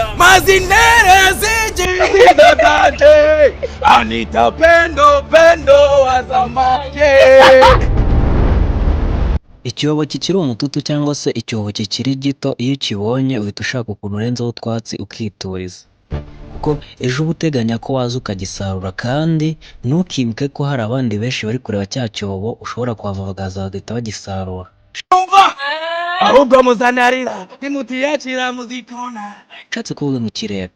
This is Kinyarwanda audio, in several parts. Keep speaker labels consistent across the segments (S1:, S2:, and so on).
S1: Mazinere zijidadade Anita Pendo Pendo wa zamani.
S2: Icyobo kikiri umututu cyangwa se icyobo kikiri gito, iyo ukibonye uhita ushaka ukuntu urenzaho utwatsi ukituriza, kuko ejo uba uteganya ko waza ukagisarura. Kandi ntukibuke ko hari abandi benshi bari kureba cya cyobo, ushobora kuhava bakaza bagahita bagisarura.
S1: Umva, ahubwo muzanarira nimutiyakira muzikona.
S2: Nshatse kuvuga ngo ikirere,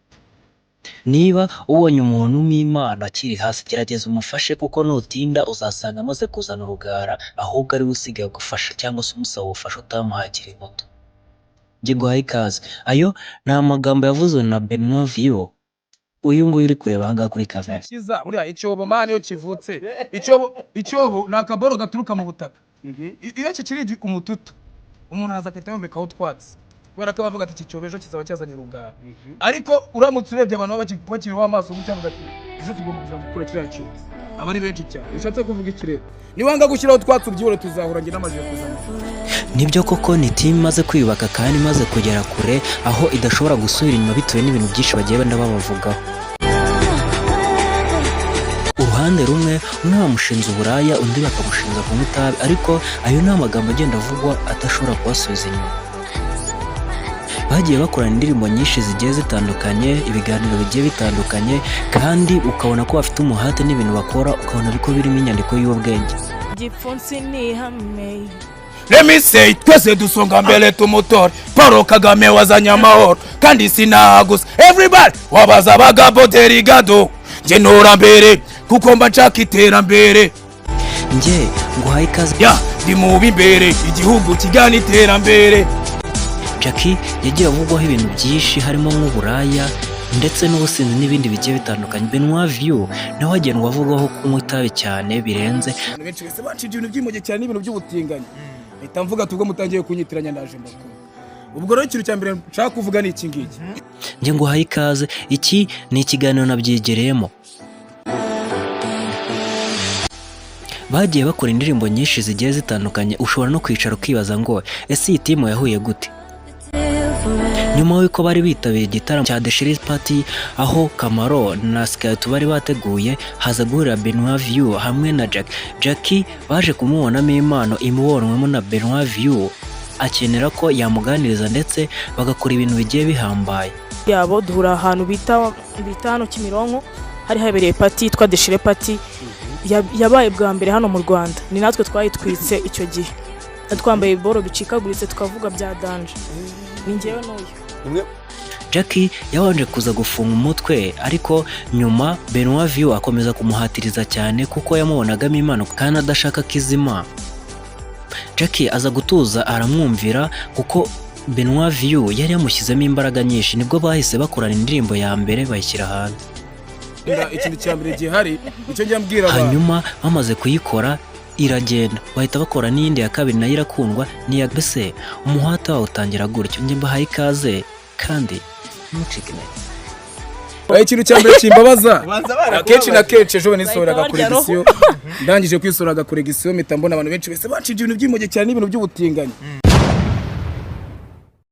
S2: niba ubonye umuntu w'Imana akiri hasi, gerageza umufashe, kuko nutinda uzasanga amaze kuzana urugara, ahubwo ariwe usigaye agufasha cyangwa se umusaba ubufasha utamuhaye akiri muto. Njye nguhaye ikaze. Ayo ni amagambo yavuzwe na Benoit Vieux, uyu nguyu uri kureba aha ngaha kuri kamera.
S3: Kiza buriya icyobo, man, iyo kivutse, icyobo ni akaboro gaturuka mu butaka. Iyo kikiri umututu, umuntu araza agahita yomekaho utwatsi, kubera ko bavuga ati iki cyobo ejo kizaba cyazanye urugara. Ariko uramutse urebye abantu baba bakiriho amaso gutya, bavuga ati ejo tugomba kuza gukura kiriya cyobo, aba ari benshi cyane. Bishatse kuvuga iki rero? Niwanga gushyiraho utwatsi, ubyibure, tuzahura. Njye n'amajije kuzana.
S2: Nibyo koko, ni team imaze kwiyubaka kandi imaze kugera kure, aho idashobora gusubira inyuma bitewe n'ibintu byinshi bagiye benda babavugaho. Uruhande rumwe, umwe bamushinza uburaya, undi bakamushinza kunywa itabi, ariko ayo ni amagambo agenda avugwa adashobora kubasubiza inyuma. Bagiye bakorana indirimbo nyinshi zigiye zitandukanye, ibiganiro bigiye bitandukanye, kandi ukabona ko bafite umuhate n'ibintu bakora ukabona ko birimo inyandiko y'ubwenge.
S4: Igipfunsi ni ihame.
S1: Let me say, twese dusonga mbere tumutore Paul Kagame wazanye amahoro, kandi sinaha gusa, everybody wabaza bagabo derigado. Njye ntora mbere kuko mba nshaka iterambere.
S2: Njye nguhaye ikaze.
S1: Ya ndi mu b'imbere, igihugu kigana iterambere.
S2: Jackie yagiye avugwaho ibintu byinshi, harimo nk'uburaya ndetse n'ubusinzi n'ibindi bigiye bitandukanye. Benoit Vieux nawe agendwa avugwaho kunywa itabi cyane birenze.
S3: Abantu benshi bese bacije ibintu by'imoge cyane n'ibintu by'ubutinganyi, mpita mvuga ati ubwo mutangiye kunyitiranya, ndaje mbakora. Ubwo rero ikintu cya mbere nshaka kuvuga ni iki ngiki.
S2: Njye nguhaye ikaze, iki ni ikiganiro nabyegereyemo. Bagiye bakora indirimbo nyinshi zigiye zitandukanye. Ushobora no kwicara ukibaza ngo ese iyi team yahuye gute? Nyuma y'uko bari bitabiriye igitaramo cya The Shiri Party, aho Kamaro na Skyto bari bateguye, haza guhurira Benoit Vieux hamwe na Jack. Jackie baje kumubonamo impano, imubonwemo na Benoit Vieux akenera ko yamuganiriza ndetse bagakora ibintu bigiye bihambaye.
S4: Yabo duhura ahantu bita hano Kimironko, hari habereye party yitwa Deshire Party. Yabaye bwa mbere hano mu Rwanda, ni natwe twayitwitse icyo gihe. Twambaye ibiboro bicikaguritse, tukavuga bya danger, ni njyewe n'uyu.
S2: Jackie yabanje kuza gufunga umutwe, ariko nyuma Benoit Vieux akomeza kumuhatiriza cyane kuko yamubonagamo impano kandi adashaka ko izima. Jackie aza gutuza aramwumvira, kuko Benoit Vieux yari yamushyizemo imbaraga nyinshi. Nibwo bahise bakorana indirimbo ya mbere bayishyira hanze.
S3: Ikintu cya mbere gihari, icyo njya mbwira abantu.
S2: Hanyuma bamaze kuyikora iragenda, bahita bakora n'iyindi ya kabiri, nayo irakundwa. N'iya mbese umuhate wawo utangira gutyo. Njye mbahaye ikaze kandi ntucike intege.
S3: Ikintu cya mbere kimbabaza
S5: Ubanza barakubabaje.
S3: akenshi na kenshi, ejo bundi nisohoraga
S4: Bahita barya roho.
S3: collection, ndangije kwisohora collection, mpita mbona abantu benshi bese bacije ibintu by'imoge cyane n'ibintu by'ubutinganyi.